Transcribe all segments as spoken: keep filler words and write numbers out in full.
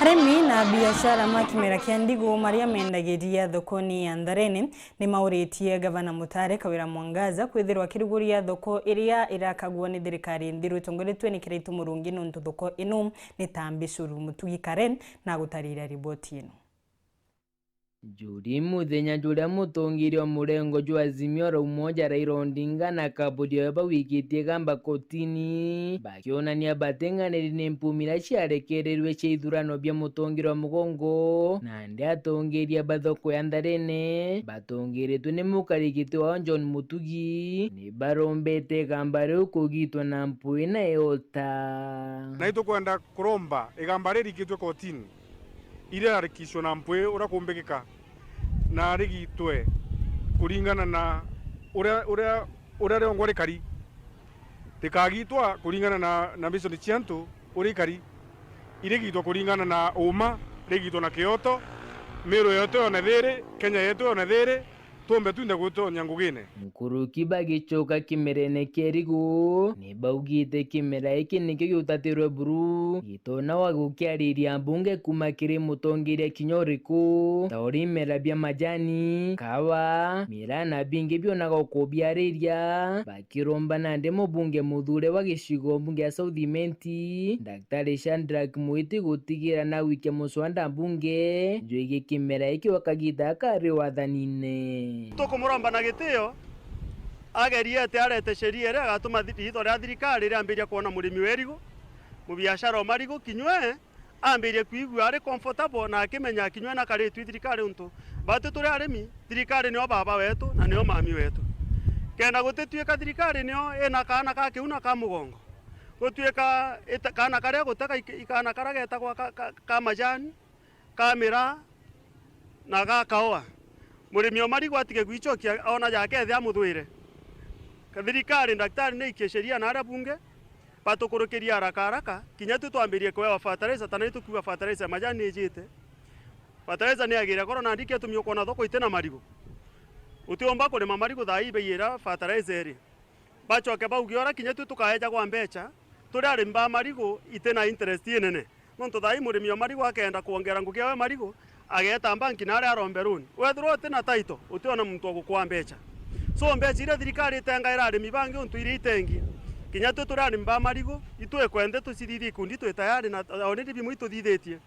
Arimi na biashara ma kimera kia ndigu maria mendagiria thokoni ya Ntharene ni mauritie Gavana Mutare Kawira Mwangaza kwithirwa akiruguria thoko iria irakagua ni thirikari nthiru itongoretue ni Kiraitu Murungi, nontu thoko ino ni ta mbicuru. Mutugi Karen na gutariria riboti ino. Juri muthenya juria mutongeria wa murengo jwa Azimio la Umoja Raila Odinga na Kabudi oyo bawikitie igamba kotini, bakionania bating'aniri ni mpumi iria ciarekererirwe cia ithurano bia mutongeria wa mugongo, nandi atongeria ba thoko ya Ntharene batongeretwe ni mukarigiti wao John Mutugi, ni barombete igamba riu kugitwa na mpui na iota. Na itukwenda kuromba igamba ririkitwe kotini, iria rarikicwe na mpwi uria kumbikika, na rigitwe kuringana na uria, uria, uria riongwa rikari. Rikagitwa kuringana na, na vision cia antu uria ikari. Irigitwa kuringana na uma, rigitwa na kioto, miru yetu yone thiri, Kenya yetu yone thiri, tuumbe twinthe gwitonya ngugine. Nkuruki bagicoka kimerene kia irigu, ni baugite kimera giki nikio giutatirwe buru, gitona wa gukiariria mbunge kuma kiri mutongeria kinya uriku, ta uri imera bia majani, kawa, miraa na bingi bionaga ukubiariria, bakiromba nandi mubunge muthure wa gicigo mbunge ya South Imenti, Daktari Shadrack Mwiti gutigira na wikia muswanda mbunge jwigii kimera giki wa kagita kari wathanine. Tukumuromba na gitio, agerie ati arete sheria iria igatuma thi-, riitwa ria thirikari riambiria kwona murimi wa irigu, mubiashara o marigu, kinywe ambirie kwigua ari comfortable na akimenya kinywe na karitwi thirikari, untu batu turi arimi, thirikari nio baba wetu na nio mami wetu. Kenda gutituika thirikari nio ina kaana ka kiuna ka mugongo, gutuika ita-, kaana karia gutega ik-, ikaana karia getagwa ka, ka, ka majani, ka miraa na ga kaua. Murimi o marigu atige gwicokia, ona jake ethe amuthwire. Ka thirikari, daktari ni aikie sheria na aria bunge, batukurukirie haraka haraka, kinya tu twambirie kuewa fertilizer, ta nai tukiuga fertilizer ya majani ni ijite. Fertilizer ni yagire goro, nandi ikio itumi ukwona thoko iti na marigu. Utiumba kurima marigu thaa ii bei iria fertilizer iri. Bacoke bauge uria kinya tu tukaejagwa mbeca, turi arimi ba marigu iti na interest inene. Nontu thaa ii murimi o marigu akenda kwongera ngugi yawe marigu, ageeta mbanki na aria arombe loan. Wethirwa uti na title, utiona muntu wa gukua mbeca. So mbeca iria thirikari itengaira arimi bangi untu iria itengi, kinya tu turi arimi ba marigu, itwikwende tucithithie ikundi twi tayari na already bimwe ituthithitie.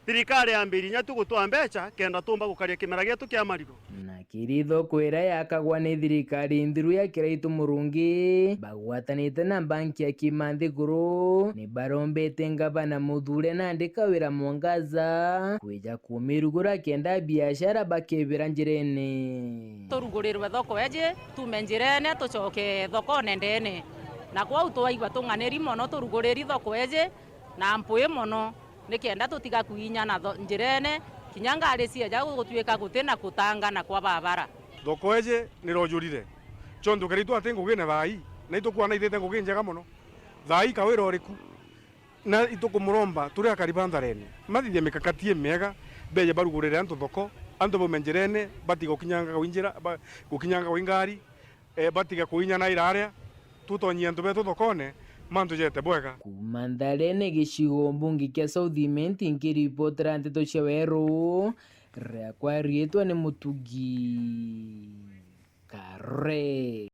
Thirikari yambirie inya tu gutwaa mbeca kenda tuumba gukaria kimera gietu kia marigu. Na kiri thoko iria yakagwa ni thirikari nthiru ya Kiraitu Murungi, bagwatanite na mbanki ya Kima Nthiguru, ni barombete ngavana muthure nandi Kawira Mwangaza kwija kumirugura kenda biashara bakebira njirene. Turugurirwe thoko eji, tuume njirene, tucoke thokone ndene. Na kwou twaigua tung'aniri mono turuguriri thoko eji na mpwi mono, nikenda tutiga kwinyana tho-, njirene, kinya ngari cieja gutuika guti na kutangana kwa babara. Thoko eji nirojurire. Chontu keri twati ngugine thaa ii, na itukwona ithite ngugi njega mono. Thaa ii Kawira uriku? Na itukumuromba turi akari ba Ntharene, mathithie mikakati imiega, beje barugurire antu thoko, antu baume njirene, batige gukinyanga gwi njira, ba-, gukinyanga gwi ngari, eh, batige kuinyana iraria, tutonyie antu betu thokone, mantu jete bwega. Kuuma Ntharene gicigo mbunge kia South Imenti, nkiripotera nteto cia weru, riakwa riitwa ni Mutugi Kare.